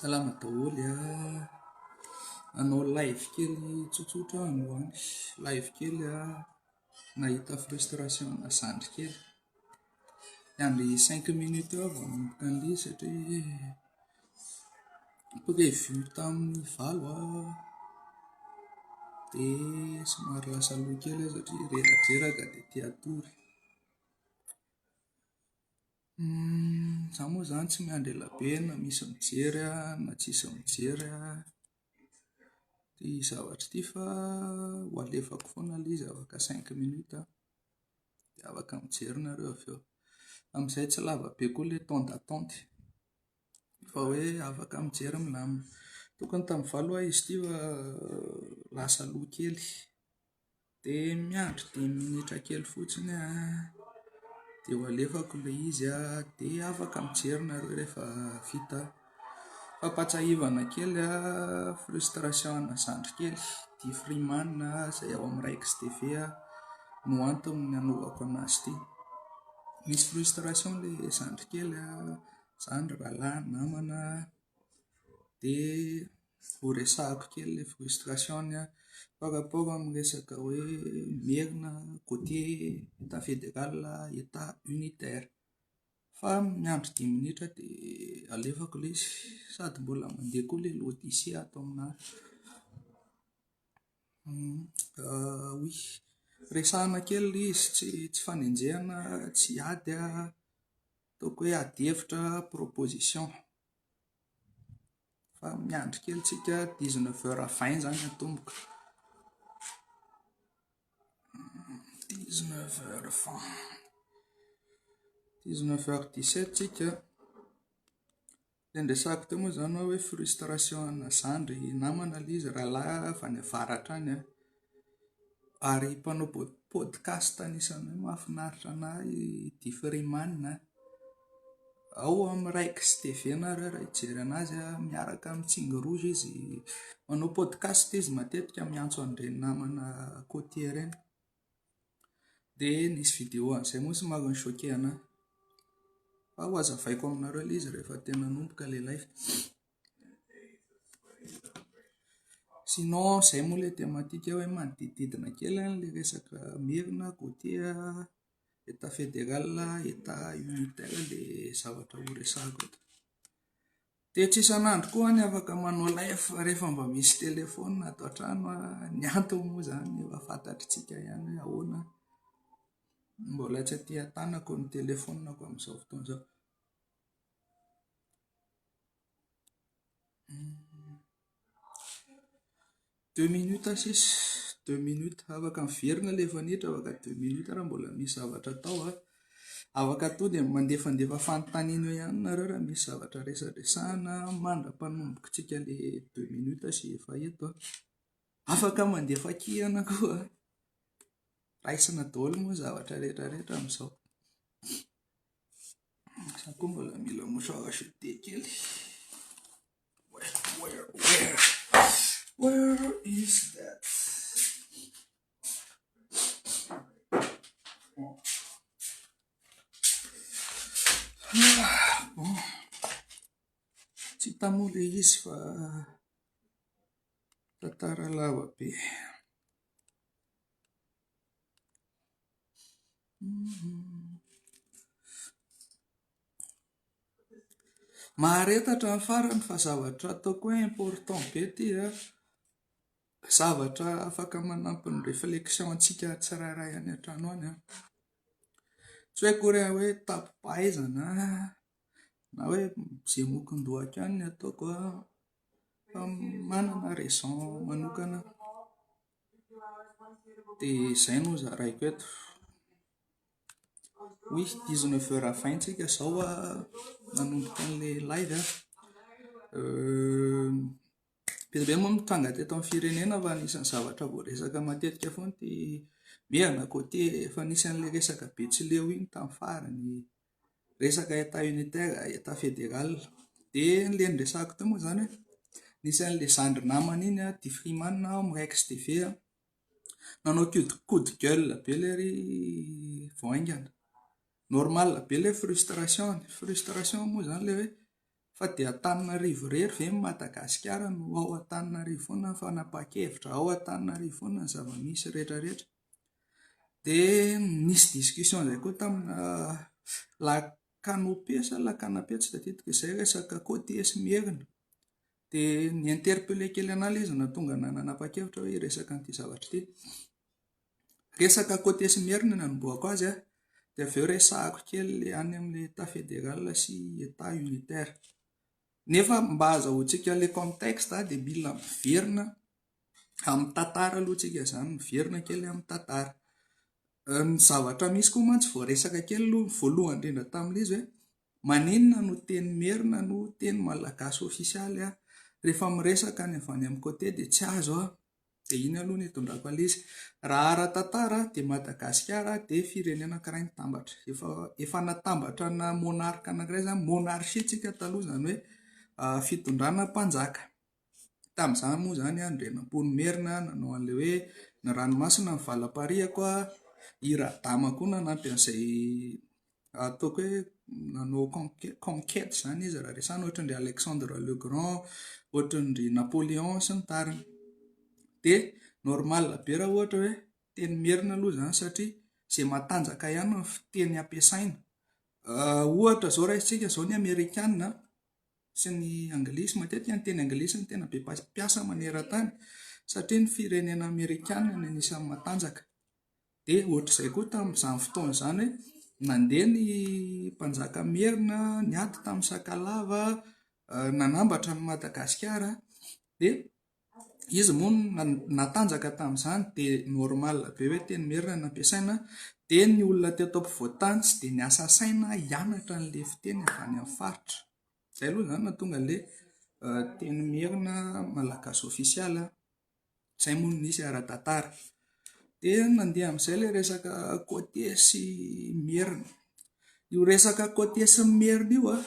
Salama daholo a! Hanao live kely tsotsotra aho androany. Live kely nahita frustration-na zandry kely. Miandry cinq minutes eo aho vao hanomboka an'ilay izy satria prévu tamin'ny valo aho dia somary lasa aloha kely aho satria reradreraka dia te hatory. Izaho moa izany tsy miandry ela be na misy mijery na tsisy mijery ity zavatra ity fa ho alefako foana ilay izy afaka cinq minutes dia afaka mijery nareo avy eo. Amin'izay tsy lava be koa ilay temps d'attente fa hoe afaka mijery milamina. Tokony tamin'ny valo ho'a izy ity fa lasa aloha kely. Dia miandry dimy minitra kely fotsiny aho dia ho alefako ilay izy dia afaka mijery nareo rehefa vita. Fampahatsiahivana kely frustration ana zandry kely D Freeman izay ao amin'ny Raikes TV no antony nanaovako an'azy ity. Misy frustration ilay zandry kely, zandry, rahalahy, namana dia ho resahako kely ilay frustration-ny par rapport amin'ny resaka hoe merina côté Etat fédéral, Etat unitaire. Fa miandry dimy minitra dia alefako ilay izy sady mbola mandeha koa ilay l'odyssée ato aminahy. Oui, resahana kely ilay izy, tsy tsy fanenjehana, tsy ady, ataoko hoe ady hevitra, proposition. Fa miandry kely tsika dix-neuf heures vingt izany atomboka. Dix-neuf heures vingt. Dix-neuf heures dix-sept tsika. Ilay niresahako teo moa izany hoe frustration ana zandry namana ilay izy rahalahy avy any avaratra any an. Ary mpanao podcast anisan'ny hoe mahafinaritra an'ahy i Diffreyman. Ao amin'ny Raikes TV nareo raha hijery an'azy miaraka amin'ny Tsingy Rouge izy. Manao podcast izy matetika miantso an'ireny namana côtier ireny. Dia nisy vidéo an'izay moa somary ni-choquer an'ahy. Fa ho hazavaiko aminareo ilay izy rehefa tena hanomboka ilay live. Sinon izay moa ilay thématique hoe manodidididina kely an'ilay resaka merina, côtier. Etat fédéral, Etat unitaire ilay zavatra ho resahako eto. Dia tsy isan'andro koa any afaka manao live rehefa mba misy téléphone ato an-trano. Ny antony moa izany efa fantatr'tsika ihany hoe ahoana. Mbola tsy aty an-tanako ny téléphone-ko amin'izao fotoana izao. Deux minutes sisa, deux minutes. Afaka miverina ilay efa niditra, afaka deux minutes raha mbola misy zavatra atao an. Afaka tonga dia mandefandefa fanontaniana eo ihany nareo raha misy zavatra resadresahana mandra-panombokitsika ilay deux minutes sy efa eto an. Afaka mandefa kihana koa an. Raisina daholo moa ny zavatra rehetra rehetra amin'izao. Za koa mbola mila mouchoir à jeter kely. Where, where, where? Where is that? Ah, bon. Tsy hita moa ilay izy fa tantara lava be. Maharetatra ny farany fa zavatra ataoko hoe important be ity an. Zavatra afaka manampy ny réflexion antsika tsirairay any an-trano any an. Tsy hoe akory hoe tapi-pahaizana na hoe izay mokon-dohako ihany no ataoko an, fa manana raison manokana aho. Dia izay no zaraiko eto. Oui, dix-neuf heures vingt tsika izao nanomboka an'ilay live. Be dia be moa ny nitranga teto amin'ny firenena fa anisan'ny zavatra voaresaka matetika foana ity Merina côté efa nisy an'ilay resaka Betsileo iny tamin'ny farany. Resaka Etat unitaire, Etat fédéral. Dia ilay niresahako teo moa izany hoe nisy an'ilay zandry namana iny an, Diffreyman ao amin'ny Rex TV an, nanao coup de gueule be lery vao haingana. Normal be ilay frustration-ny. Frustration moa izany ilay hoe. Fa dia Antananarivo irery ve ny Madagasikara no ao Antananarivo foana ny fanapahan-kevitra, ao Antananarivo foana ny zava-misy rehetra rehetra. Dia nisy discussion izay koa tamina la canopée sa la canapé tsy tadidiko izay resaka côtier sy merina. Dia ni-interpeller kely an'ahy ilay izy nahatonga an'ahy nanapa-kevitra hoe hiresaka an'ity zavatra ity. Resaka côtier sy merina no nanombohako azy an, dia avy eo resahako kely ilay any amin'ilay état fédéral sy état unitaire. Nefa mba ahazahoantsika ilay contexte dia mila miverina amin'ny tantara aloha tsika izany, miverina kely amin'ny tantara. Ny zavatra misy koa mantsy voaresaka kely aloha voalohany indrindra tamin'ilay izy hoe maninona no teny merina no teny malagasy ofisialy rehefa miresaka ny avy any amin'ny côté dia tsy azo an! Dia iny aloha no itondrako an'ilay izy. Raha ara-tantara dia Madagasikara dia firenena anankiray nitambatra. Efa efa natambatra ana monarque anankiray izany, monarchie tsika taloha izany hoe fitondrana mpanjaka. Tamin'izany moa izany Andrianampoinimerina nanao an'ilay hoe ny ranomasina ny valam-parihako, i Radama koa nanampy an'izay ataoko hoe nanao conquête izany izy raha resahina ohatran'dry Alexandre le Grand, ohatran'dry Napoléon sy ny tariny. Dia normal be raha ohatra hoe teny merina aloha izany satria izay matanjaka ihany ny fiteny ampiasaina. Ohatra izao raisintsika izao ny amerikana sy ny anglisy, matetika ny teny anglisy no tena be mpampiasa maneran-tany satria ny firenena amerikana no anisan'ny matanjaka. Dia ohatr'izay koa tamin'izany fotoana izany hoe nandeha ny mpanjaka merina niady tamin'ny Sakalava, nanambatra an'i Madagasikara dia izy moa no natanjaka tamin'izany dia normal be hoe teny merina no nampiasaina dia ny olona teto ampovoan-tany tsy dia niasa saina hianatra an'ilay fiteny avy any amin'ny faritra. Izay aloha izany no nahatonga an'ilay teny merina malagasy ofisialy. Izay moa no nisy ara-tantara. Dia nandeha amin'izay ilay resaka côtier sy merina. Io resaka côtier sy ny merina io an,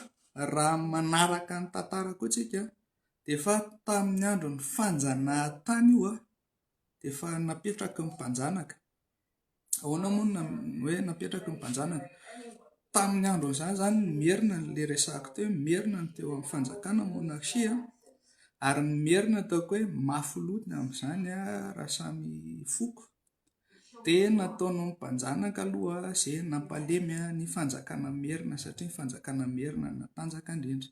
raha manaraka ny tantara koa tsika dia efa tamin'ny andron'ny fanjanahantany io an, dia efa napetraky ny mpanjanaka. Ahoana moa no hoe napetraky ny mpanjanaka? Tamin'ny andron'izany izany ny Merina ilay resahako teo hoe Merina no teo amin'ny fanjakana, monarchie, ary ny Merina ataoko hoe mafy loha ny amin'izany raha samy foko. Dia nataon'ny mpanjanaka aloha izay nampalemy ny fanjakana Merina satria ny fanjakana Merina no natanjaka indrindra.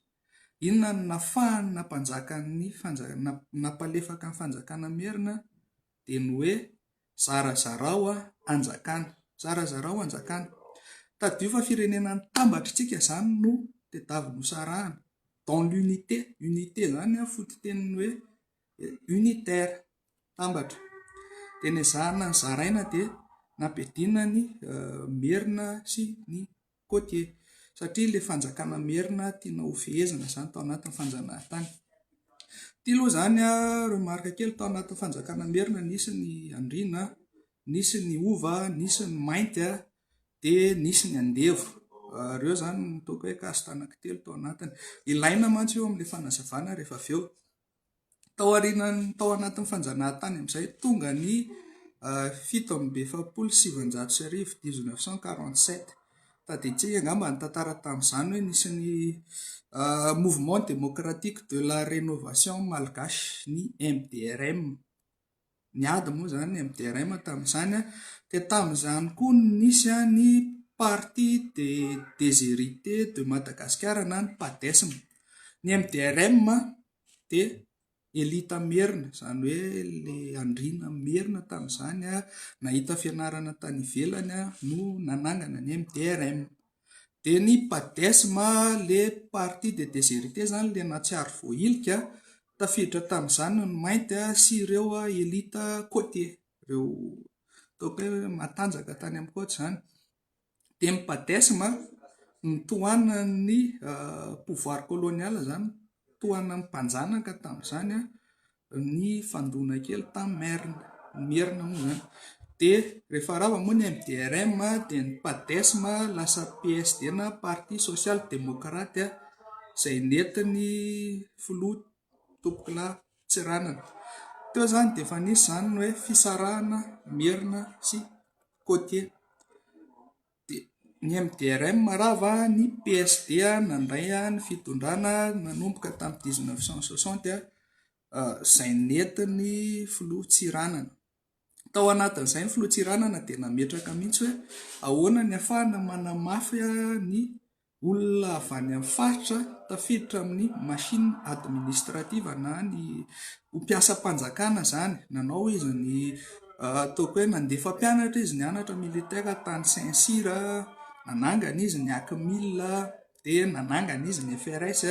Inona no nahafahany nampanjaka ny nampalefaka ny fanjakana Merina? Dia ny hoe Zarazarao hanjakana. Zarazarao hanjakana. Tadidio fa firenena nitambatra isika izany no tedaviny ho sarahana. Dans l'unité. Unité izany fototenin'ny hoe unitaire. Tambatra. Dia nezahana nozaraina dia nampiadiana ny Merina sy ny côtier. Satria ilay fanjakana merina tiana ho fehezina izany tao anatin'ny fanjanahantany. Ity aloha izany remarque kely tao anatin'ny fanjakana merina nisy ny andriana, nisy ny hova, nisy ny mainty dia nisy ny andevo. Ireo izany no ataoko hoe caste anankitelo tao anatiny. Ilaina mantsy io amin'ilay fanazavana rehefa avy eo. Tao aorianan'ny tao anatin'ny fanjanahantany amin'izay tonga ny 1947, 1947. Tadidintsika angamba ny tantara tamin'izany hoe nisy ny Mouvement Démocratique de la Rénovation Malgache, ny MDRM. Niady moa izany ny MDRM tamin'izany dia tamin'izany koa no nisy ny Parti des Déshérités de Madagascar na ny Padesm. Ny MDRM dia elita merina, izany hoe ilay andriana merina tamin'izany nahita fianarana tany ivelany no nanangana ny MDRM. Dia ny Padesm, le parti des déshérités izany ilay nahatsiaro voahilika, tafiditra tamin'izany ny mainty sy ireo élite côtier, ireo ataoko hoe matanjaka tany amin'ny côte izany. Dia ny Padesm notohanan'ny pouvoir colonial izany, tohanan'ny mpanjanaka tamin'izany. ny fandona kely tamin'ny merina, ny merina moa izany. Dia rehefa rava moa ny MDRM dia ny Padesm lasa PSD na Parti Social Démocrate izay nentin'ny filoha Tompokolahy Tsiranana. Teo izany dia efa nisy izany ny hoe fisarahana merina sy côtier. Dia Ny MDRM rava, ny PSD nandray ny fitondrana nanomboka tamin'ny 1960 izay nentin'ny filoha Tsiranana. Tao anatin'izay ny filoha Tsiranana dia nametraka mihitsy hoe ahoana ny ahafahana manamafy ny olona avy any amin'ny faritra tafiditra amin'ny machine administrative na ny ho mpiasam-panjakana izany. Nanao izy ny ataoko hoe nandefa mpianatra izy nianatra militaire tany Saint Cyr, nanangana izy ny ACMIL dia nanangana izy ny FRS.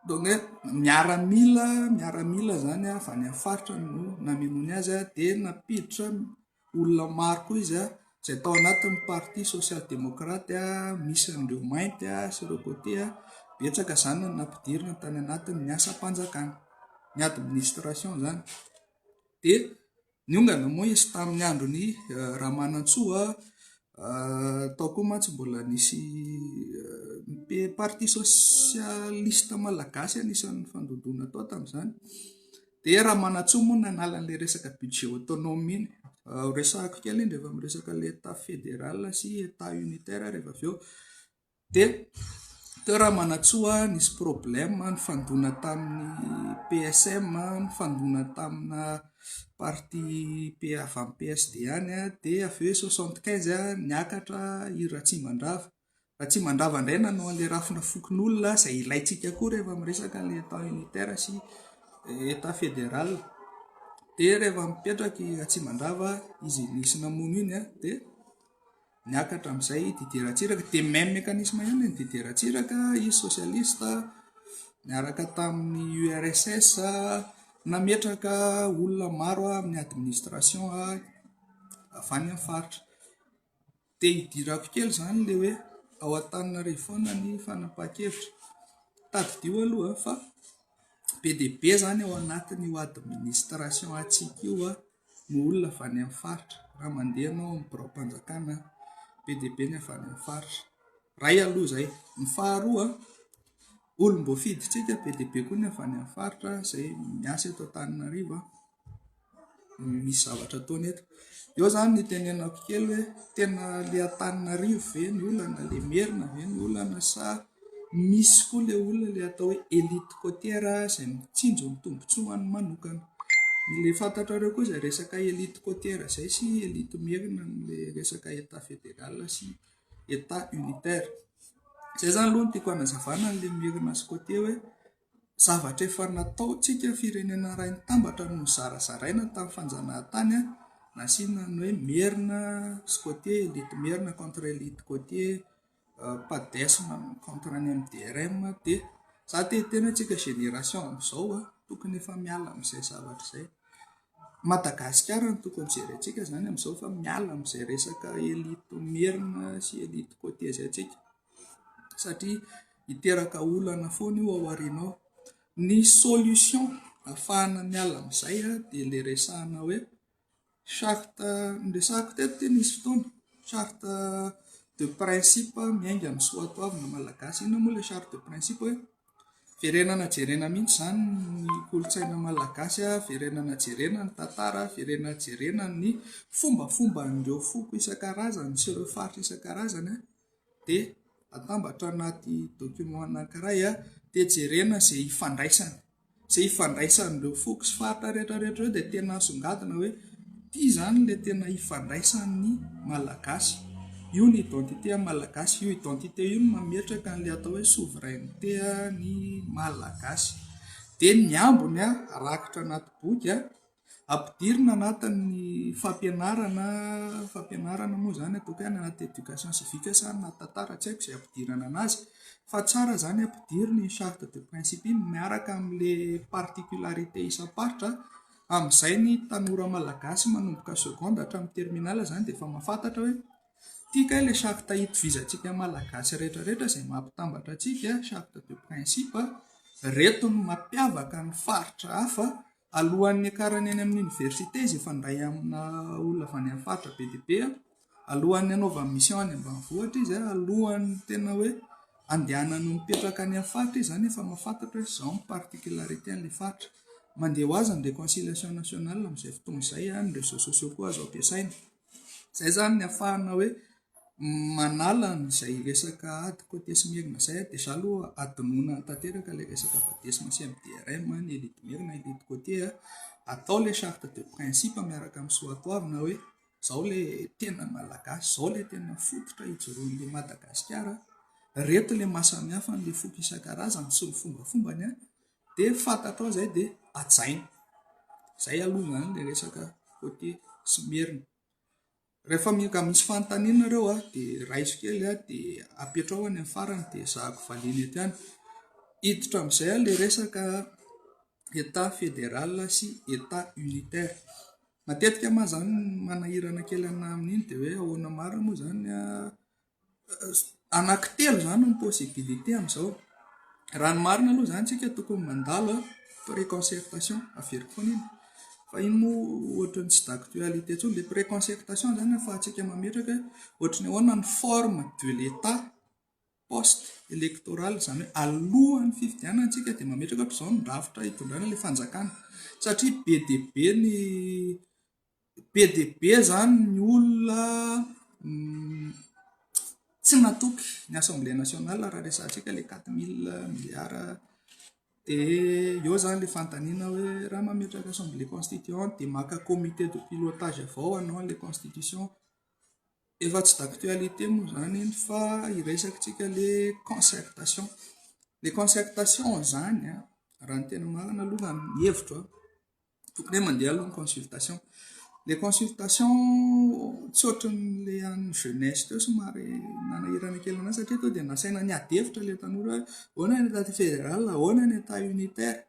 Donc hoe miaramila, miaramila izany avy any amin'ny faritra no namenoany azy dia nampiditra olona maro koa izy izay tao anatin'ny parti social démocrate misy an'ireo mainty sy ireo côté. Betsaka izany no nampidirina tany anatin'ny asam-panjakana, ny administration izany. Dia niongana moa izy tamin'ny andron'i Ramanantsoa, tao koa mantsy mbola nisy parti sosialista malagasy anisan'ny nifandondona tao tamin'izany. Dia Ramanantsoa moa nanala an'ilay resaka budget autonome iny. Horesahako kely iny rehefa miresaka ilay état fédéral sy état unitaire rehefa avy eo. Dia teo Ramanantsoa nisy problème nifandona tamin'ny PSM, nifandona tamina parti avy amin'ny PSD ihany. Dia avy eo 75 niakatra i Ratsimandrava. Ratsimandrava indray nanao an'ilay rafina fokonolona izay ilaintsika koa rehefa miresaka an'ilay état unitaire sy état fédéral. Dia rehefa mipetraka i Ratsimandrava, izy nisy namono iny dia niakatra amin'izay i Didier Ratsiraka. Dia même mécanisme ihany ny Didier Ratsiraka, izy socialiste niaraka tamin'ny URSS, nametraka olona maro amin'ny administration avy any amin'ny faritra. Dia hidirako kely izany ilay hoe ao Antananarivo foana ny fanapahan-kevitra. Tadidio aloha fa be dia be izany ao anatin'io administration antsika io no olona avy any amin'ny faritra. Raha mandeha ianao amin'ny biraom-panjakana, be dia be ny avy any amin'ny faritra. Iray aloha izay. Ny faharoa, olom-boafidintsika be dia be koa ny avy any amin'ny faritra izay miasa eto Antananarivo. Misy zavatra ataony eto. Eo izany no itenenako kely hoe tena ilay Antananarivo ve ny olana, ilay Merina ve ny olana sa misy koa ilay olona ilay atao hoe élite côtière izay mitsinjo ny tombontsoany manokana. Ilay fantatrareo koa izay resaka élite côtière izay sy élite merina amin'ilay resaka état fédéral sy état unitaire. Izay izany aloha no tiako hanazavana an'ilay merina sy côtier hoe Zavatra efa nataontsika firenena iray nitambatra no nozarazaraina tamin'ny fanjanahantany, nasiana ny hoe Merina sy Côtier, elite Merina contre elite Côtier, Padesm contre ny MDRM. Dia za te hiteny hoe tsika génération amin'izao tokony efa miala amin'izay zavatra izay. Madagasikara no tokony jerentsika izany amin'izao fa miala amin'izay resaka elite Merina sy elite Côtier izay tsika. Satria hiteraka olana foana io ao aoriana ao. Ny solution ahafahana miala amin'izay dia ilay resahana hoe charte, noresahako teto ity nisy fotoana, charte de principe miainga amin'ny soatoavina malagasy. Inona moa ilay charte de principe hoe verenana jerena mihitsy izany ny kolontsaina malagasy, verenana jerena ny tantara, verenana jerena ny fombafomban'ireo foko isan-karazany sy ireo faritra isan-karazany. dia atambatra anaty document anankiray dia jerena izay ifandraisany. Izay ifandraisan'ireo foko sy faritra rehetra rehetra ireo dia tena asongadina hoe ity izany ilay tena ifandraisan'ny Malagasy. Io ny identité an'ny Malagasy, io identité io no mametraka an'ilay atao hoe souveraineté ny Malagasy. Dia ny ambiny rakitra anaty boky. Ampidirina anatin'ny fampianarana, fampianarana moa izany ataoko hoe any anaty éducation civique sa any anaty tantara tsy haiko izay ampidirana an'azy fa tsara izany ampidirina iny charte de principe iny miaraka amin'ilay particularité isam-paritra amin'izay ny tanora malagasy manomboka seconde hatramin'ny terminale izany dia efa mahafantatra hoe ity kay ilay charte itovizantsika malagasy rehetra rehetra izay mampitambatra antsika, charte de principe, ireto no mampiavaka ny faritra hafa. Alohan'ny hiakarany any amin'ny oniversite izy efa nindray amina olona avy any amin'ny faritra be dia be, alohan'ny hanaovany mission any ambanivohitra izy, alohan'ny tena hoe handehanany mipetraka any amin'ny faritra izy izany efa mahafantatra hoe izao ny particularité an'ilay faritra. Mandeha ho azy ny réconciliation nationale amin'izay fotoana izay, ny réseaux sociaux koa azo ampiasaina. Izay izany ny ahafahana hoe. Manala an'izay resaka ady côtier sy merina izay dia za aloha adinoina tanteraka ilay resaka badesme sy MDRM, ny élite merina, élite côtier. Atao ilay charte de principe miaraka amin'ny soatoavina hoe izao ilay tena malagasy, izao ilay tena fototra ijoroan'ilay Madagasikara, ireto ilay maha samihafa an'ilay foko isan-karazany sy ny fombafombany dia fantatrao izay dia hajaina. Izay aloha izany ilay resaka côtier sy merina. Rehefa misy fanontaniana nareo dia raiso kely dia apetraho any amin'ny farany dia ezahako valiana eto ihany. Hiditra amin'izay aho ilay resaka Etat fédéral sy Etat unitaire. Matetika moa izany ny manahirana kely anahy amin'iny dia hoe ahoana marina moa izany Anankitelo izany ny possibilité amin'izao. Raha ny marina aloha izany isika tokony mandalo pré-concertation, averiko foana iny, fa iny moa ohatran'ny tsy d'actualité intsony. Ilay pré-concertation izany ahafahantsika mametraka hoe ohatran'ny ahoana ny forme de l'Etat post électoral, izany hoe alohan'ny fifidianana isika dia mametraka ohatr'izao ny rafitra hitondrana ilay fanjakana satria be dia be ny Be dia be izany ny olona tsy natoky ny Assemblée nationale raha resahantsika ilay 4 mille milliards. Dia eo izany ilay fanontaniana hoe raha mametraka assemblée constituante dia maka comité de pilotage avao hanao an'ilay constitution. Efa tsy d'actualité moa izany iny fa hiresaka ilay concertation. Ilay concertation izany an, raha ny tena marina aloha ny hevitro an, tokony hoe mandeha aloha ny consultation. Ilay consultation tsy ohatran'ilay an'ny jeunesse teo somary nanahirana kely anahy satria tonga dia nasaina niady hevitra ilay tanora hoe ahoana ny état fédéral, ahoana ny état unitaire.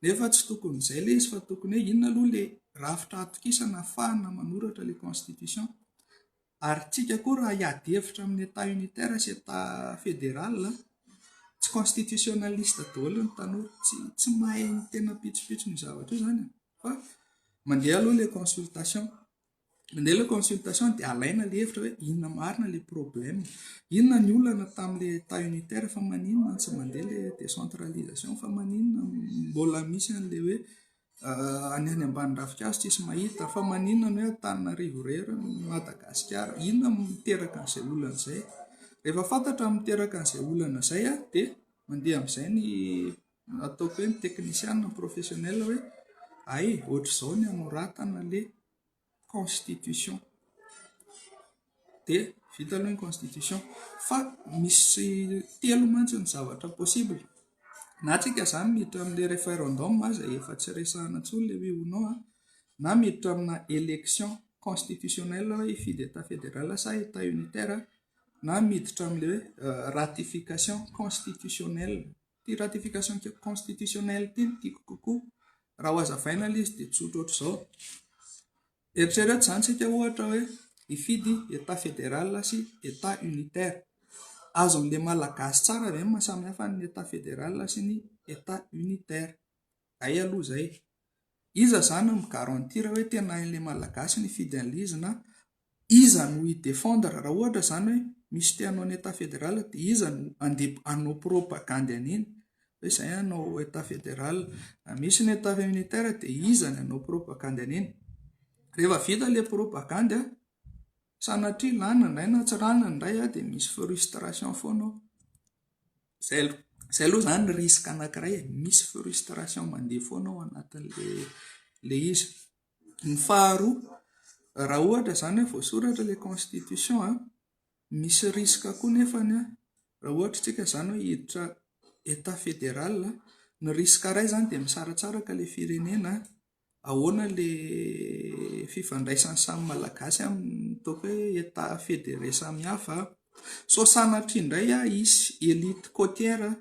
Nefa tsy tokony izay ilay izy fa tokony hoe inona aloha ilay rafitra atokisana ahafahana manoratra ilay constitution. Ary tsika koa raha hiady hevitra amin'ny état unitaire sy état fédéral, tsy constitutionnaliste daholo ny tanora, tsy mahay ny tena pitsopitson'io zavatra io izany e. Fa mandeha aloha ilay consultation. Mandeha ilay consultation dia alaina ilay hevitra hoe inona marina ilay problème, inona ny olana tamin'ilay état unitaire fa maninona tsy mandeha ilay décentralisation, fa maninona mbola misy an'ilay hoe any any ambany ravinkazo tsisy mahita, fa maninona ny hoe Antananarivo irery ny Madagasikara, inona no miteraka an'izay olana izay. Rehefa fantatra ny miteraka an'izay olana izay dia mandeha amin'izay ny ataoko hoe ny teknisiana, ny professionnel hoe hay ohatr'izao ny hanoratana ilay constitution. Dia vita aloha ny constitution. Fa misy telo mantsy ny zavatra possible. Na tsika izany miditra amin'ilay référendum izay efa tsy resahina intsony ilay oui ou non, na miditra amina élection constitutionnelle hoe hifidy état fédéral sa état unitaire, na miditra amin'ilay hoe ratification constitutionnelle. Ity ratification constitutionnelle ity no tiako kokoa. Raha ho hazavaina ilay izy dia tsotra ohatr'izao. Eritrereto izany isika ohatra hoe hifidy état fédéral sy état unitaire. Azon'ilay Malagasy tsara ve ny maha samy hafa ny état fédéral sy ny état unitaire? Hay aloha izay. Iza izany no mi-garantir hoe tena hain'ilay Malagasy ny hifidy an'ilay izy na iza no hi-défendre? Raha ohatra izany hoe misy te hanao ny état fédéral dia iza no handeha hanao propagandy an'iny hoe izay hanao état fédéral. Raha misy ny état unitaire dia iza no hanao propagandy an'iny? Rehefa vita ilay propagandy an, sanatria lany indray na tsy lany indray dia misy frustration foana ao. Izay aloha, izay aloha izany risque anankiray e, misy frustration mandeha foana ao anatin'ilay izy. Ny faharoa, raha ohatra izany hoe voasoratra ilay constitution an, misy risque koa nefany an, raha ohatra isika izany hoe hiditra état fédéral, ny risque iray izany dia misaratsaraka ilay firenena, ahoana ilay fifandraisan'ny samy Malagasy amin'ny ataoko hoe état fédéré samihafa. Sao sanatria indray hisy élite côtière,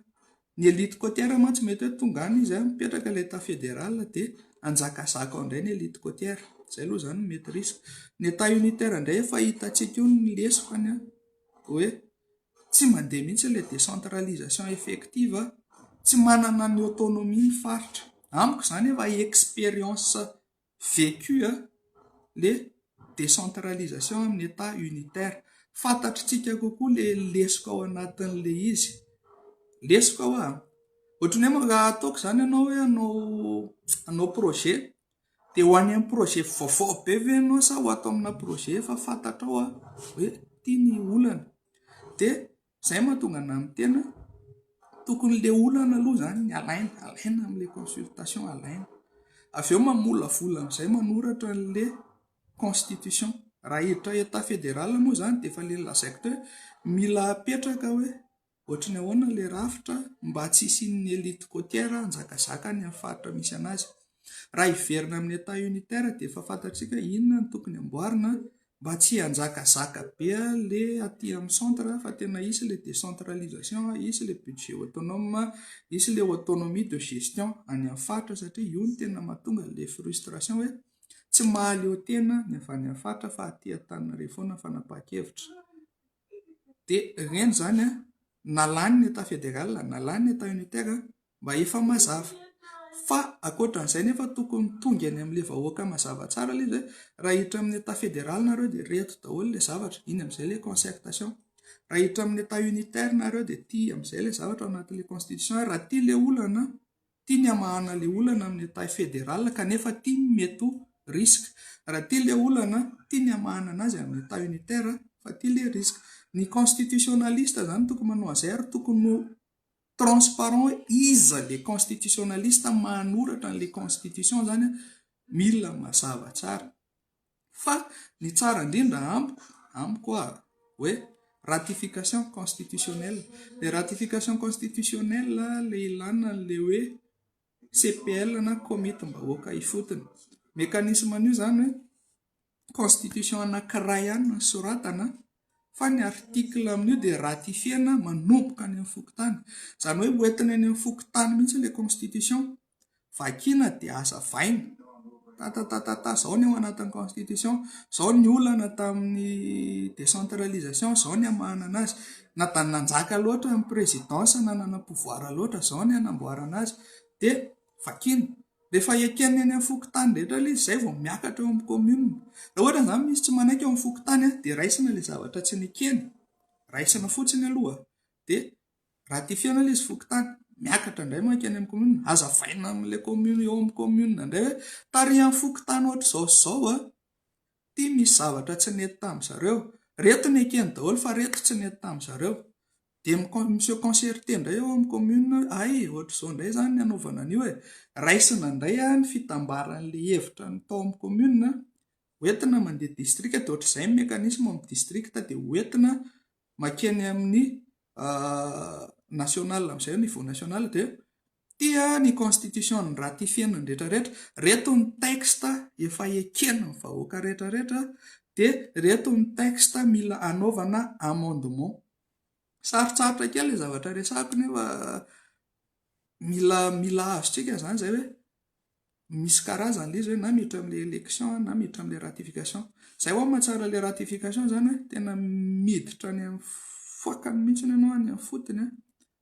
ny élite côtière mantsy mety hoe tonga any izy mipetraka ilay état fédéral dia hanjakazaka ao indray ny élite côtière. Izay aloha izany no mety risque. Ny état unitaire indray efa hitantsika io ny lesokany hoe tsy mandeha mihitsy ilay décentralisation effective, tsy manana ny autonomie ny faritra. Amiko izany efa expérience vécue ilay décentralisation amin'ny état unitaire. Fantatritsika kokoa ilay lesoka ao anatin'ilay izy. Lesoka hoa, ohatran'ny hoe raha ataoko izany ianao hoe hanao projet dia ho any amin'ny projet vaovao be ve ianao sa ho ato amina projet efa fantatrao hoe ity ny olana. Dia izay mahatonga anà miteny hoe tokony ilay olana aloha izany ny alaina, alaina amin'ilay consultation, alaina. Avy eo mamolavola amin'izay manoratra an'ilay constitution. Raha hiditra état fédéral moa izany dia efa ilay nolazaiko teo hoe mila apetraka hoe ohatry ny ahoana ilay rafitra mba tsy hisian'ny élite côtière hanjakazaka any amin'ny faritra misy an'azy. Raha hiverina amin'ny état unitaire dia efa fantatsika inona no tokony amboarina mba tsy hanjakazaka be ilay aty amin'ny centre fa tena hisy ilay décentralisation, hisy ilay budget autonome, hisy ilay autonomie de gestion any amin'ny faritra satria io no tena mahatonga ilay frustration hoe tsy mahaleo tena ny avy any amin'ny faritra fa aty Antananarivo foana ny fanapahan-kevitra. Dia ireny izany an, na lany ny état fédéral na lany ny état unitaire mba efa mazava. Fa ankoatran'izay nefa tokony tonga eny amin'ilay vahoaka mazava tsara ilay izy hoe raha hiditra amin'ny état fédéral nareo dia ireto daholo ilay zavatra, iny amin'izay ilay concertation. Raha hiditra amin'ny état unitaire nareo dia ity amin'izay ilay zavatra ao anatin'ilay constitution ary raha ity ilay olana Tia ny hamahana ilay olana amin'ny état fédéral kanefa tia ny mety ho risque. Raha tia ilay olana, tia ny hamahana anazy amin'ny état unitaire fa tia ilay risque. Ny constitutionnaliste izany tokony manao an'izay ary tokony ho transparent hoe iza ilay constitutionnaliste manoratra an'ilay constitution izany mila mazava tsara. Fa ny tsara indrindra amiko, amiko hoa, hoe ratification constitutionnelle. Ilay ratification constitutionnelle ilay ilana an'ilay hoe CPL na komitim-bahoaka ifotony. Mécanisme an'io izany hoe constitution anankiray ihany no soratana fa ny article amin'io dia ratifier-na manomboka any amin'ny fokontany. Izany hoe hoentina any amin'ny fokontany mihitsy ilay constitution. Vakiana dia hazavaina. Tatatatata, izao ny ao anatin'ny constitution, izao ny olana tamin'ny décentralisation, izao ny hamahana an'azy. Na dia nanjaka loatra ny présidence na nanana pouvoir loatra, izao ny hanamboarana azy. Dia vakiana. Rehefa eken'ny eny amin'ny fokontany rehetra ilay izy, izay vao miakatra eo amin'ny commune. Raha ohatra izany misy tsy manaiky eo amin'ny fokontany dia raisina ilay zavatra tsy nekeny. Raisina fotsiny aloha dia ratifier-na ilay izy fokontany. Miakatra indray mankeny amin'ny commune. Hazavaina amin'ilay commune eo amin'ny commune indray hoe tarihan'ny fokontany ohatr'izao sy izao an, ity misy zavatra tsy nety tamin-dry zareo. Ireto nekeny daholo fa ireto tsy nety tamin-dry zareo. Dia mi-se concerter indray ao amin'ny commune hoe hay ohatr'izao indray izany ny hanaovana an'io e. Raisina indray ny fitambaran'ilay hevitra ny tao amin'ny commune, hoentina mandeha district dia ohatr'izay ny mécanisme ao amin'ny district dia hoentina mankeny amin'ny national amin'izay, niveau national dia ity ny constitution ni-ratifier-na ny rehetra rehetra, ireto ny texte efa eken'ny vahoaka rehetra rehetra dia ireto ny texte mila hanaovana amendement. Sarotsarotra kely ilay zavatra resahiko nefa mila mila azontsika izany izay hoe misy karazany ilay izy hoe na miditra amin'ilay élection na miditra amin'ilay ratification. Izay ho'a mahatsara ilay ratification izany hoe tena miditra any amin'ny fakany mihitsy ianao any amin'ny fotony an,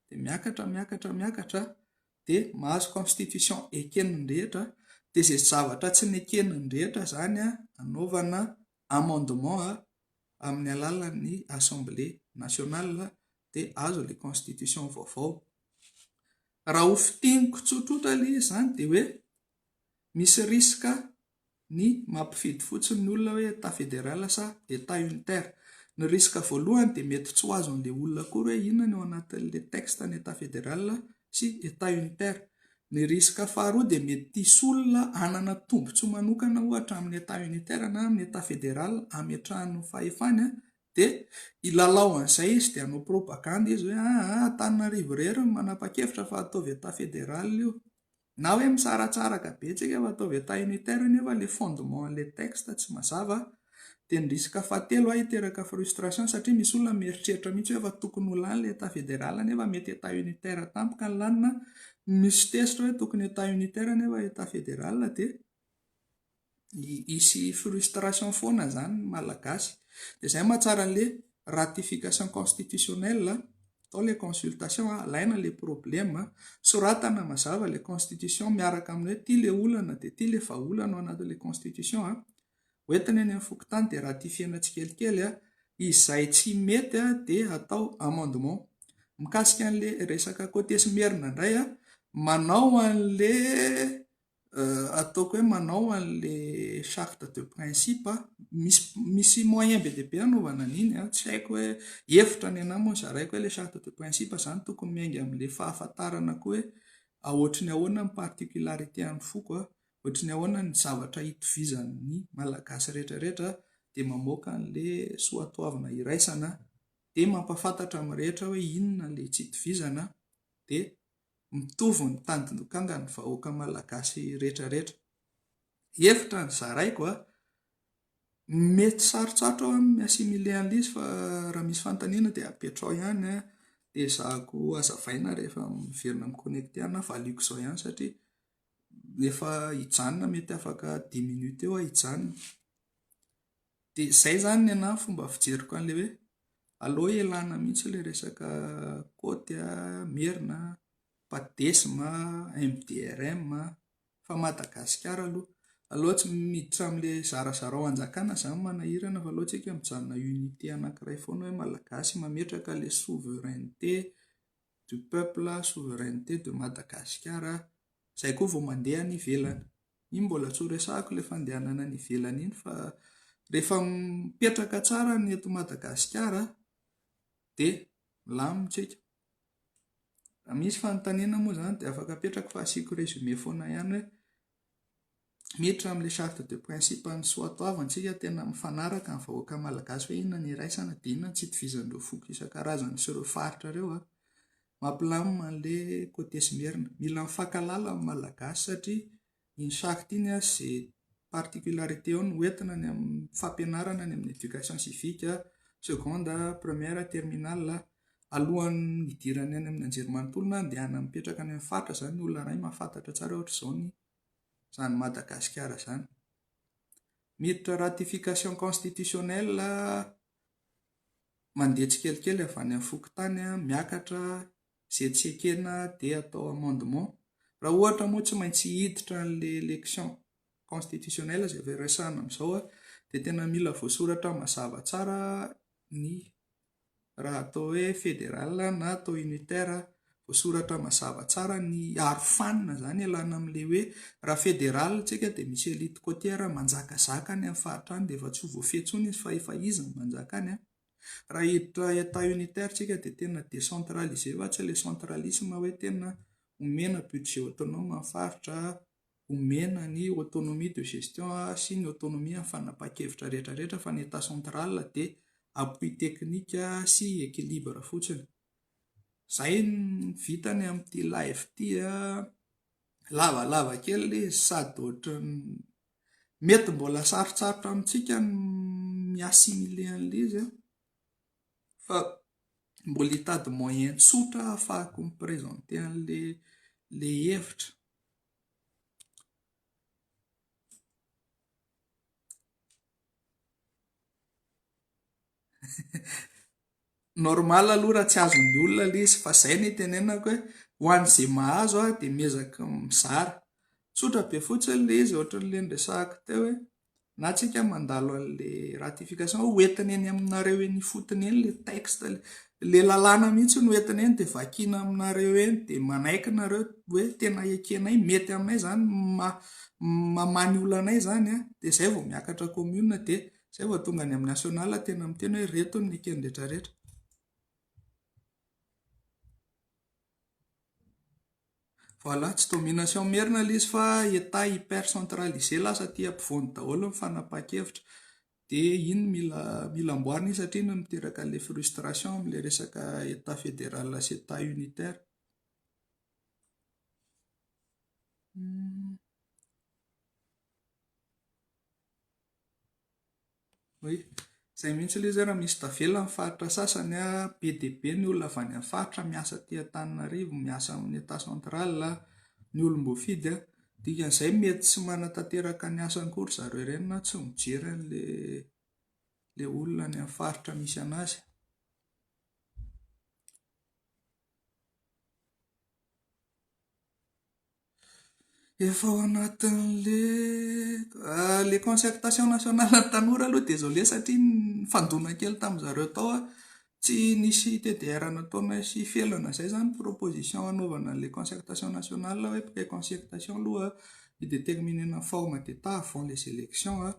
dia miakatra miakatra miakatra dia mahazo constitution eken'ny rehetra dia izay zavatra tsy neken'ny rehetra izany an anaovana amendement amin'ny alalan'ny Assemblée nationale dia azo ilay constitution vaovao. Raha ho fintiniko tsotsotra ilay izy izany dia hoe misy risque ny mampifidy fotsiny ny olona hoe Etat fédéral sa Etat unitaire. Ny risque voalohany dia mety tsy ho azon'ilay olona akory hoe inona ny ao anatin'ilay texte ny Etat fédéral sy Etat unitaire. Ny risque faharoa dia mety hisy olona hanana tombontsoa manokana ohatra amin'ny Etat unitaire na amin'ny Etat fédéral hametrahany ny fahefany dia hilalao an'izay izy dia hanao propagande izy hoe aa Antananarivo irery no manapa-kevitra fa ataovy Etat fédéral io. Na hoe misaratsaraka be tsika fa ataovy Etat unitaire nefa ilay fondement an'ilay texte tsy mazava. Dia ny risque fahatelo aho hiteraka frustration satria misy olona mieritreritra mihitsy hoe efa tokony ho lany ilay Etat fédéral nefa mety Etat unitaire tampoka ny lany na misy tezitra hoe tokony Etat unitaire nefa Etat fédéral dia hisy frustration foana izany ny Malagasy. Dia izay mahatsara an'ilay ratification constitutionnelle, atao ilay consultation, alaina ilay problème, soratana mazava ilay constitution miaraka amin'ny hoe ity ilay olana dia ity ilay vahaolana ao anatin'ilay constitution. Hoentina eny amin'ny fokontany dia ratifier-na tsikelikely, izay tsy mety dia atao amendement. Mikasika an'ilay resaka côté sy merina indray, manao an'ilay. Ataoko hoe manao an'ilay charte de principe. Misy misy moyen be dia be hanaovana an'iny an, tsy haiko hoe hevitra ny an'ahy moa no zaraiko hoe ilay charte de principe izany tokony miainga amin'ilay fahafantarana koa hoe ohatry ny ahoana ny particularité an'ny foko an, ohatry ny ahoana ny zavatra itovizan'ny Malagasy rehetra rehetra dia mamoaka an'ilay soatoavina iraisana dia mampahafantatra amin'ny rehetra hoe inona ilay tsy itovizana dia mitovy ny tandindokanga ny vahoaka Malagasy rehetra rehetra. Hevitra no zaraiko a! Mety sarotsarotra ho ahy ny mi-assimiler an'ilay izy fa raha misy fanontaniana dia apetraho ihany an, dia ezahako hazavaina rehefa miverina mi-connecter aho na valiako izao ihany satria efa hijanona mety afaka dix minutes eo aho hijanona. Dia izay izany ny anahy ny fomba fijeriko an'ilay hoe aleo ialana mihitsy ilay resaka côte, merina, padesm, MDRM fa Madagasikara aloha. Aleo tsy miditra amin'ilay zarazarao hanjakana izany manahirana fa aleo tsika mijanona unité anankiray foana hoe Malagasy mametraka ilay souveraineté du peuple, souveraineté de Madagascar. Izay koa vao mandeha any ivelany. Iny mbola tsy ho resahako ilay fandehanana any ivelany iny fa rehefa mipetraka tsara ny eto Madagasikara dia milamina tsika. Raha misy fanontaniana moa izany dia afaka apetrako fa asiako résumé foana ihany hoe miditra amin'ilay charte de principe an'ny soatoavina isika tena mifanaraka ny vahoaka malagasy hoe inona ny iraisana dia inona ny tsy itovizan'ireo foko isan-karazany sy ireo faritra ireo an. Mampilamina an'ilay côté sy merina. Mila mifankahalala ny malagasy satria iny charte iny an izay particularité ao no hoentina any amin'ny fampianarana any amin'ny éducation civique, seconde, première, terminale. Alohan'ny hidirany any amin'ny anjerimanontolo na andehanany mipetraka any amin'ny faritra izany ny olona iray mahafantatra tsara hoe ohatr'izao ny izany Madagasikara izany. Miditra ratification constitutionnelle mandeha tsikelikely avy any amin'ny fokontany miakatra izay tsy ekena dia atao amendement. Raha ohatra moa tsy maintsy hiditra an'ilay élection constitutionnelle izay efa resahina amin'izao dia tena mila voasoratra mazava tsara ny raha atao hoe fédéral na atao unitaire, voasoratra mazava tsara ny arofanina izany ialana amin'ilay hoe raha fédéral tsika dia misy élite côtière manjakazaka any amin'ny faritra any dia efa tsy ho voafehy intsony izy fa efa izy no manjaka any an. Raha hiditra état unitaire tsika dia tena décentralisé fa tsy ilay centralisme hoe tena omena budget autonome ny faritra, omena ny autonomie de gestion sy ny autonomie amin'ny fanapahan-kevitra rehetra rehetra fa ny état central dia appui technique sy équilibre fotsiny. Izay no vitany amin'ity live ity an. Lavalava kely ilay izy sady ohatran'ny mety mbola sarotsarotra amintsika ny mi-assimiler an'ilay izy an, fa mbola hitady moyen tsotra ahafahako mi-présenter an'ilay ilay hevitra. Normal aloha raha tsy azon'ny olona ilay izy fa izay no itenenako hoe ho an'izay mahazo dia miezaka mizara. Tsotra be fotsiny ilay izy ohatran'ilay noresahako teo hoe na tsika mandalo an'ilay ratification ho entina eny aminareo eny ifotony eny ilay texte, ilay lalàna mihitsy no entina eny dia vakiana aminareo eny dia manaiky nareo hoe tena ekenay, mety aminay izany, mamaha ny olanay izany an, dia izay vao miakatra commune dia izay vao tonga any amin'ny national tena miteny hoe ireto no eken'ny rehetra rehetra. Voilà, tsy domination merina ilay izy fa Etat hyper centralisé lasa aty ampovoany daholo ny fanapahan-kevitra. Dia iny mila mila amboarina iny satria iny no miteraka an'ilay frustration amin'ilay resaka Etat fédéral sy Etat unitaire. Oui, izay mihitsy ilay izy hoe raha misy tavela ny faritra sasany, be dia be ny olona avy any amin'ny faritra miasa aty Antananarivo, miasa amin'ny Etat central, ny olom-boafidy. Dikan'izay mety tsy manatanteraka ny asany koa ry zareo ireny na tsy mijery an'ilay olona any amin'ny faritra misy an'azy. Efa ao anatin'ilay ilay concertation nationale an'ny tanora aloha désolé satria nifandona kely tamin'ny zareo tao aho. Tsy nisy TDR nataonay sy felana izay izany proposition hanaovana an'ilay concertation nationale hoe pré-concertation aloha. Hi-determiner-na forme d'Etat avant les élections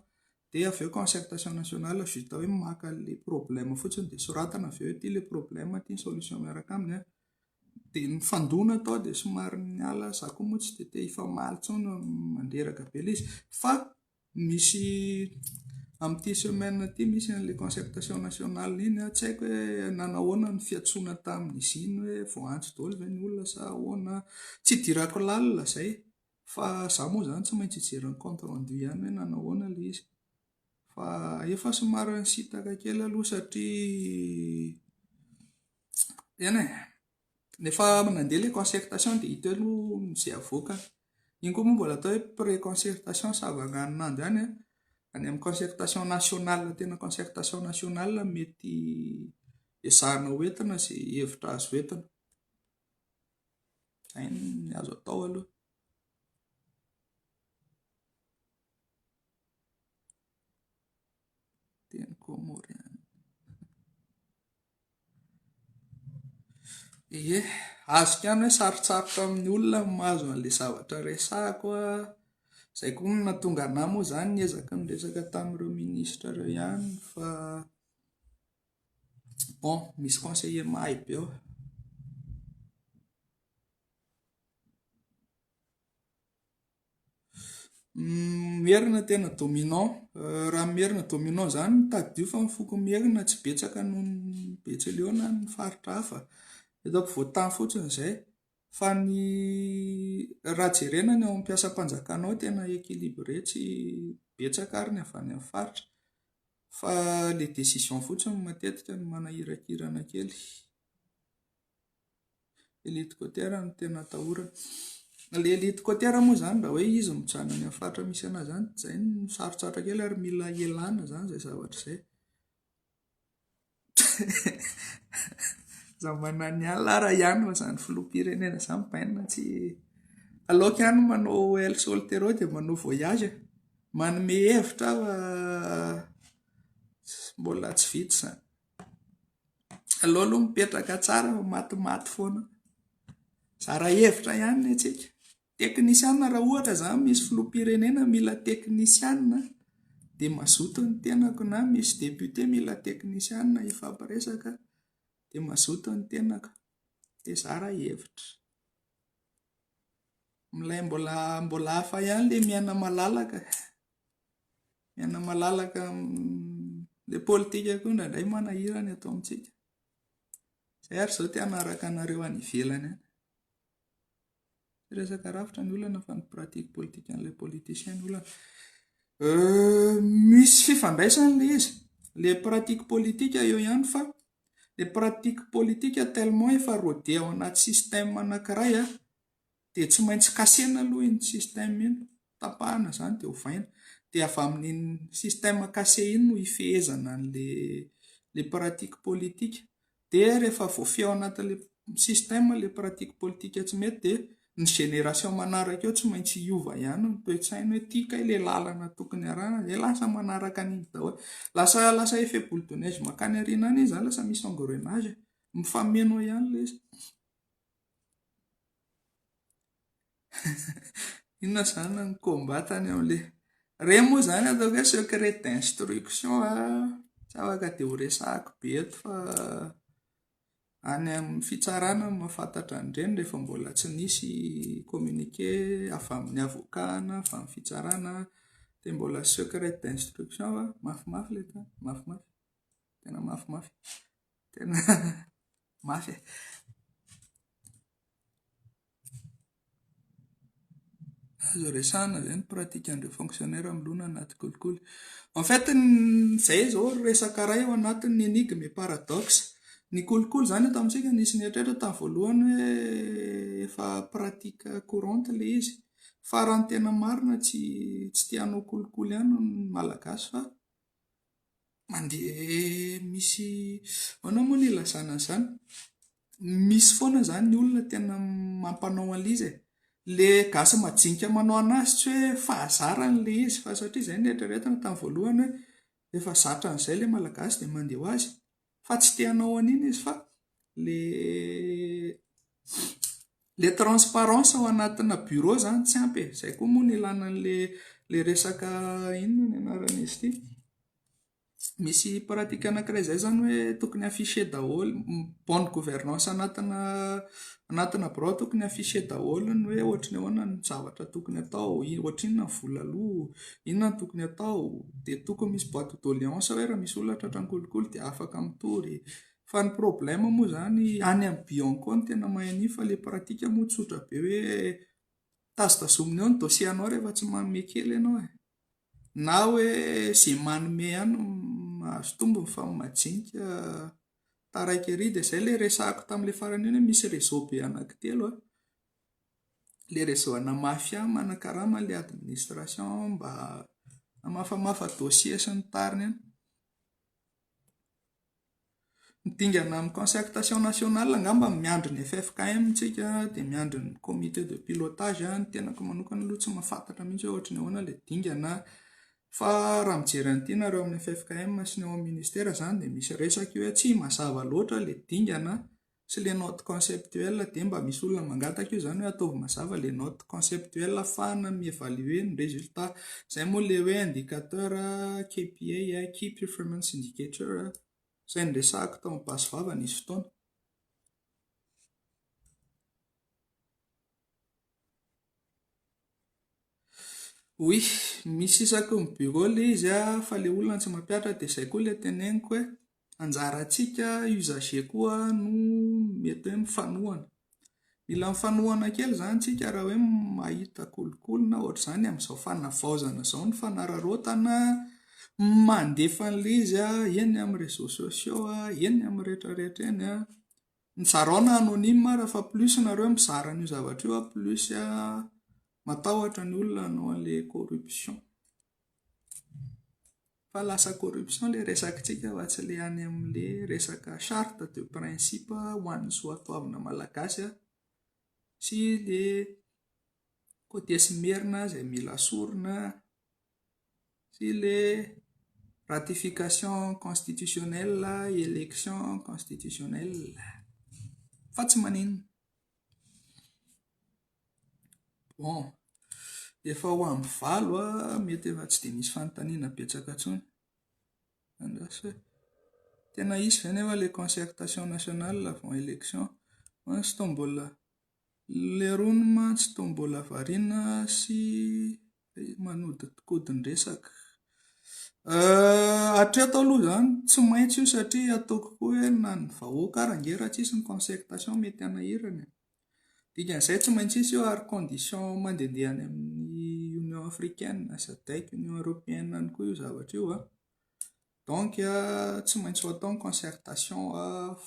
dia avy eo concertation nationale juste hoe maka an'ilay problème fotsiny dia soratana avy eo hoe ity ilay problème, ity ny solution miaraka aminy an. Dia nifandona tao dia somary niala, za koa moa tsy dia te hifamaly intsony, mandreraka be ilay izy. Fa misy amin'ity semaine ity misy an'ilay concertation nationale iny an, tsy haiko hoe nanahoana ny fiantsoana tamin'izy iny hoe voaantso daholo ve ny olona sa ahoana. Tsy idirako lalina izay fa za moa izany tsy maintsy hijery ny compte rendu ihany hoe nanahoana ilay izy. Fa efa somary nisintaka kely aloha satria eny e, rehefa nandeha ilay concertation dia hita eo aloha izay avoakany. Iny koa moa mbola atao hoe pré-concertation savaranonando ihany an. Any amin'ny concertation nationale, tena concertation nationale mety ezahana ho entina izay hevitra azo entina. Izay no azo atao aloha. Teny kômôriana. Ie, azoko ihany hoe sarotsarotra amin'ny olona ny mahazo an'ilay zavatra resahako an. Izay koa no nahatonga an'ahy moa izany niezaka niresaka tamin'ireo minisitra ireo ihany fa bon, misy conseiller mahay be ao. Merina tena dominant. Raha ny merina dominant izany, tadidio fa ny foko merina tsy betsaka noho ny betsileo na ny faritra hafa. Eto ampovoan-tany fotsiny izay. Fa ny raha jerena ny ao amin'ny mpiasam-panjakana ao tena équilibré, tsy betsaka ary ny avy any amin'ny faritra. Fa ilay décision fotsiny matetika no manahirakirana kely. Elite côtière no tena atahorana. Ilay elite côtière moa izany raha hoe izy mijanona any amin'ny faritra misy an'azy any, izay no sarotsarotra kely ary mila ialana izany izay zavatra izay. Aza manana ny ala raha ihany fa izany filoham-pirenena izany bainina tsy... Aleoko ihany manao El Soltero dia manao voyage e. Manome hevitra aho fa mbola tsy vita izany. Aleo aloha mipetraka tsara fa matimaty foana. Zara hevitra ihany ny antsika. Teknisiana raha ohatra izany misy filoham-pirenena mila teknisiana dia mazoto ny tenako na misy député mila teknisiana hifampiresaka dia mazoto ny tenako. Dia zara hevitra. Milay mbola mbola hafa ihany ilay miaina malalaka. Miaina malalaka amin'ilay politika koa indraindray manahirana eto amintsika. Izay ary izao te hanaraka anareo any ivelany any. Tsy resaka rafitra ny olana fa ny pratique politique an'ilay politicien ny olana. Misy fifandraisany ilay izy. Ilay pratique politique eo ihany fa ilay pratique politique tellement efa rodé ao anaty système anankiray dia tsy maintsy casser-na aloha iny système iny, tapahana izany dia ovaina. Dia avy amin'iny système cassé iny no hifehezana an'ilay ilay pratique politique. Dia rehefa voafehy ao anatin'ilay système ilay pratique politique tsy mety dia ny génération manaraka eo tsy maintsy hiova ihany ny toe-tsainy hoe ity kay ilay lalana tokony arahana dia lasa manaraka an'iny daholo. Lasa lasa effet boule de neige mankany aoriana any izy izany, lasa misy engrenage. Mifameno eo ihany ilay izy. Inona izany ny combat tany amin'ilay. Ireny moa izany ataoko hoe secret d'instruction tsy afaka dia ho resahako be eto fa any amin'ny fitsarana no mahafantatra an'ireny rehefa mbola tsy nisy communiqué avy amin'ny avocat na avy amin'ny fitsarana dia mbola secret d'instruction fa mafimafy ilay tany, mafimafy, tena mafimafy, tena mafy e. Azo resahana ve ny pratique-n'ireo fonctionnaires milona anaty kolikoly? En fait, izay izao resaka iray ao anatin'ny énigme et paradoxe. Ny kolikoly izany eto amintsika nisy nieritreritra tamin'ny voalohany hoe efa pratique courante ilay izy. Fa raha ny tena marina tsy tsy te hanao kolikoly ihany ny Malagasy fa mandeha misy, ahoana moa no ilazana an'izany? Misy foana izany ny olona tena mampanao an'ilay izy e. Ilay gasy majinika manao an'azy tsy hoe fahazarany ilay izy fa satria izay no eritreretina tamin'ny voalohany hoe efa zatra an'izay ilay Malagasy dia mandeha ho azy. Fa tsy te hanao an'iny izy fa ilay. Ilay transparence ao anatina bureau izany tsy ampy e. Izay koa moa no ilana an'ilay ilay resaka inona ny anaran'izy ity? Misy pratique anankiray izay izany hoe tokony afficher daholo, bonne gouvernance anatina anatina birao tokony afficher daholo ny hoe ohatry ny ahoana ny zavatra tokony atao, ohatrinona ny vola aloa, inona no tokony atao. Dia tokony misy boite de doléance hoe raha misy olona tratran'ny kolikoly dia afaka mitory. Fa ny problème moa izany any amin'ny Bianco no tena mahay an'io fa ilay pratique moa tsotra be hoe tazotazomina eo ny dossier anao rehefa tsy manome kely ianao e. Na hoe izay manome ihany no mahazo tombony fa ny majinika taraiky ery. Dia izay ilay resahako tamin'ilay farany iny hoe misy réseau be anankitelo an. Ilay réseau ana mafia manakarama ilay administration mba hamafamafa dossier sy ny tariny any. Ny dingana amin'ny concertation nationale angamba miandry ny ffkm tsika dia miandry ny comité de pilotage. Ny tenako manokana aloha tsy mahafantatra mihitsy hoe ohatry ny ahoana ilay dingana fa raha mijery an'ity nareo amin'ny ffkm sy ny ao amin'ny ministera izany dia misy resaka io hoe tsy mazava loatra ilay dingana sy ilay note conceptuelle dia mba misy olona mangataka io izany hoe ataovy mazava ilay note conceptuelle ahafahana mi-evaluer ny résultat. Izay moa ilay hoe indicateur KPI, Key Performance Indicator, izay noresahako tao amin'ny basy vava nisy fotoana. Oui, misy isaky ny bureau ilay izy fa ilay olona tsy mampihatra dia izay koa ilay teneniko hoe anjarantsika usager koa no mety hoe mifanohana. Mila mifanohana kely izany tsika raha hoe mahita kolikoly na ohatr'izany amin'izao fanavaozana izao ny fanararaotana mandefa an'ilay izy eny amin'ny réseaux sociaux, eny amin'ny rehetra rehetra eny. Ny zarao na anonyme ara fa plus nareo mizara an'io zavatra io plus matahotra ny olona hanao an'ilay corruption. Fa lasa corruption ilay resakitsika fa tsy ilay any amin'ilay resaka charte de principe ho an'ny soatoavina malagasy sy ilay côté sy merina izay mila asorina sy ilay ratification constitutionnelle, élection constitutionnelle fa tsy maninona. Bon, efa ho amin'ny valo a, mety efa tsy dia misy fanontaniana betsaka intsony. Andraso e. Tena hisy ve nefa ilay concertation nationale avant élection? Mantsy toa mbola lerony mantsy toa mbola variana sy manodinkodin-dresaka. Hatreto aloha izany tsy maintsy io satria ataoko koa hoe na ny vahoaka ary ange raha tsisy ny concertation mety hanahirana e. Dikan'izay tsy maintsy hisy io ary condition mandehandeha any amin'ny Union Africaine, Sadec, Union Européenne any koa io zavatra io an. Donc tsy maintsy ho atao ny concertation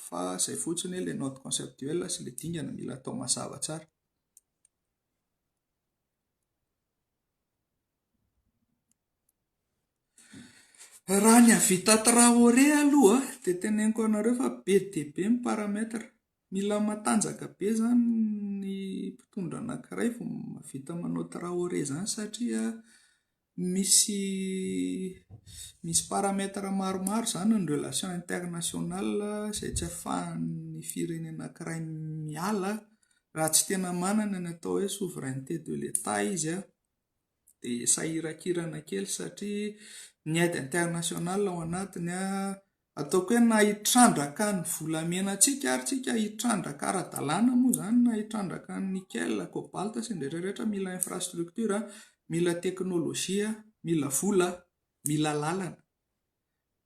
fa izay fotsiny hoe ilay note conceptuelle sy ilay dingana mila atao mazava tsara. Raha ny hahavita Traoré aloha dia teneniko anareo fa be dia be ny paramètre. Mila matanjaka be izany ny mpitondra anankiray vao mahavita manao Traoré izany satria misy misy paramètre maromaro izany ny relation internationale izay tsy ahafahan'ny firenena anankiray miala raha tsy tena manana ny atao hoe souveraineté de l'Etat izy an. Dia sahirankirana kely satria ny aide internationale ao anatiny an, ataoko hoe na hitrandraka ny volamenantsika ary tsika hitrandraka ara-dalàna moa izany na hitrandraka ny nickel, cobalt sy ny rehetra rehetra mila infrastructure, mila teknolojia, mila vola, mila lalana.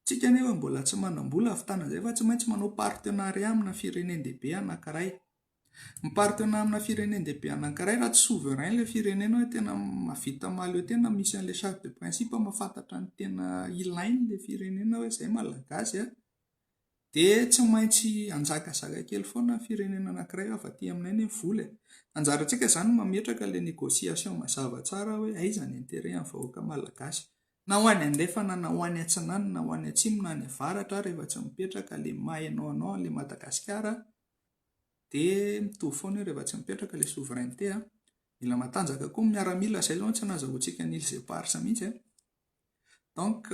Tsika anefa mbola tsy manam-bola hahavitana an'izay fa tsy maintsy manao partenariat amina firenen-dehibe anankiray. Mi-partenat amina firenen-dehibe anankiray raha tsy souverain ilay firenena hoe tena mahavita mahaleo tena misy an'ilay charte de principe mahafantatra ny tena ilainy ilay firenena hoe izay Malagasy a! Dia tsy maintsy hanjakazaka kely foana ny firenena anankiray avy aty aminay anie ny vola e! Anjarantsika izany ny mametraka ilay négociation mazava tsara hoe aiza ny intérêt an'ny vahoaka Malagasy. Na ho any andrefana na ho any atsinanana na ho any atsimo na any avaratra rehefa tsy mipetraka ilay maha ianao anao an'ilay Madagasikara Dia mitovy foana io rehefa tsy mipetraka ilay souveraineté a. Mila matanjaka koa ny miaramila, izay izao no tsy nahazahoantsika ny îles éparses mihitsy a. Donc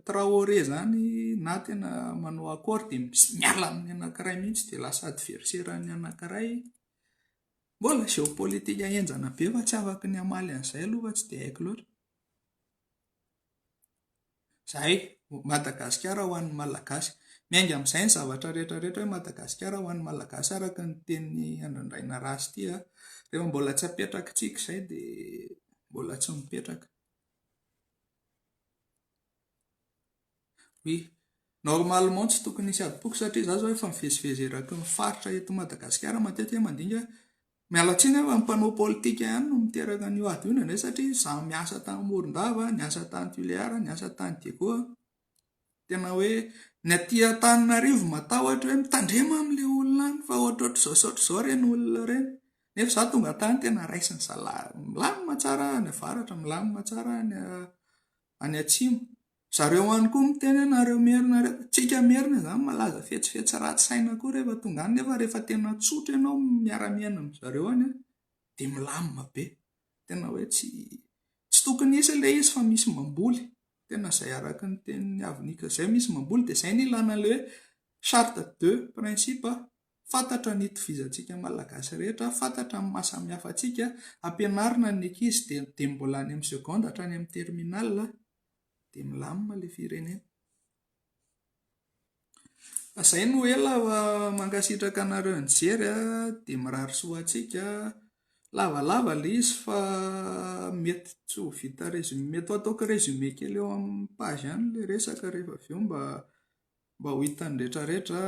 Traoré izany na tena manao accord dia miala amin'ny anankiray mihitsy dia lasa adversaire-n'ny anankiray. Mbola géopolitique henjana be fa tsy afaky ny hamaly an'izay aloha fa tsy dia haiko loatra. Izay, Madagasikara ho an'ny Malagasy. Miainga amin'izay ny zavatra rehetra rehetra hoe Madagasikara ho an'ny Malagasy araka ny tenin'i Andrandraina Rasy ity a. Rehefa mbola tsy apetrakitsika izay dia mbola tsy mipetraka. Oui. Normalement tsy tokony hisy adim-poko satria izaho izao efa mivezivezy eraky ny faritra eto Madagasikara matetika mandinika Miala tsiny aho fa ny mpanao politika ihany no miteraka an'io ady io indraindray satria izaho miasa tany Morondava, niasa tany Tuléar, niasa tany Diego a. Tena hoe ny aty Antananarivo matahotra hoe mitandrema amin'ilay olona any fa ohatrohatr'izao sy ohatr'izao ireny olona ireny. Nefa izaho tonga tany tena raisin'ny zalahy milamina tsara any avaratra, milamina tsara any any atsimo. Zareo any koa miteny hoe nareo merina reo. Tsika merina izany malaza fetsifetsy ratsy saina koa rehefa tonga any nefa rehefa tena tsotra ianao miara-miaina amin-dry zareo any an, dia milamina be. Tena hoe tsy tsy tokony hisy ilay izy fa misy mamboly. Tena izay araka ny tenin'i Avnika izay misy mamboly dia izay no ilana an'ilay hoe charte de principe. Fantatra ny itovizantsika Malagasy rehetra, fantatra ny maha samihafa antsika, ampianarina ny ankizy dia dia mbola any amin'ny seconde hatrany amin'ny terminale dia milamina ilay firenena. Fa izay no ela fa mankasitraka anareo nijery dia mirary soa antsika. Lavalava ilay izy fa mety tsy ho vita résumé, mety ho ataoko résumé kely eo amin'ny page ihany ilay resaka rehefa avy eo mba mba ho hitan'ny retraretra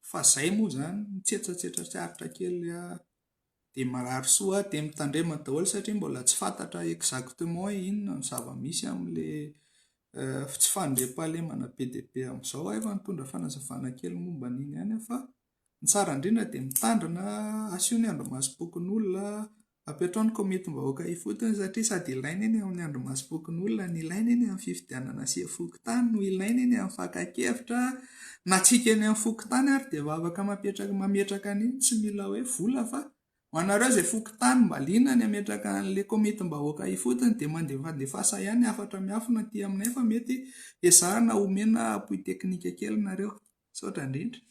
fa zay moa zany mitsetsatsetra tsy aritra kely dia marary soa dia mitandrema daholo satria mbola tsy fantatra exactement hoe inona ny zava-misy amin'ilay tsy fandriampahalemana be dia be amin'izao. Efa nitondra fanazavana kely momba an'iny ihany aho fa Ny tsara indrindra dia mitandrina, asio ny andrimasom-pokonolona, apetraho ny komitim-bahoaka ifotony satria sady ilaina iny amin'ny andrimasom-pokonolona no ilaina iny amin'ny fifidianana sefo fokontany no ilaina iny amin'ny fakan-kevitra, na tsika eny amin'ny fokontany ary dia efa afaka mapetraka mametraka an'iny tsy mila hoe vola fa ho anareo izay fokontany mba liana ny hametraka an'ilay komitim-bahoaka ifotony dia mandefandefasa ihany hafatra miafina aty aminay fa mety ezahana omena appui teknika kely nareo. Misaotra indrindra.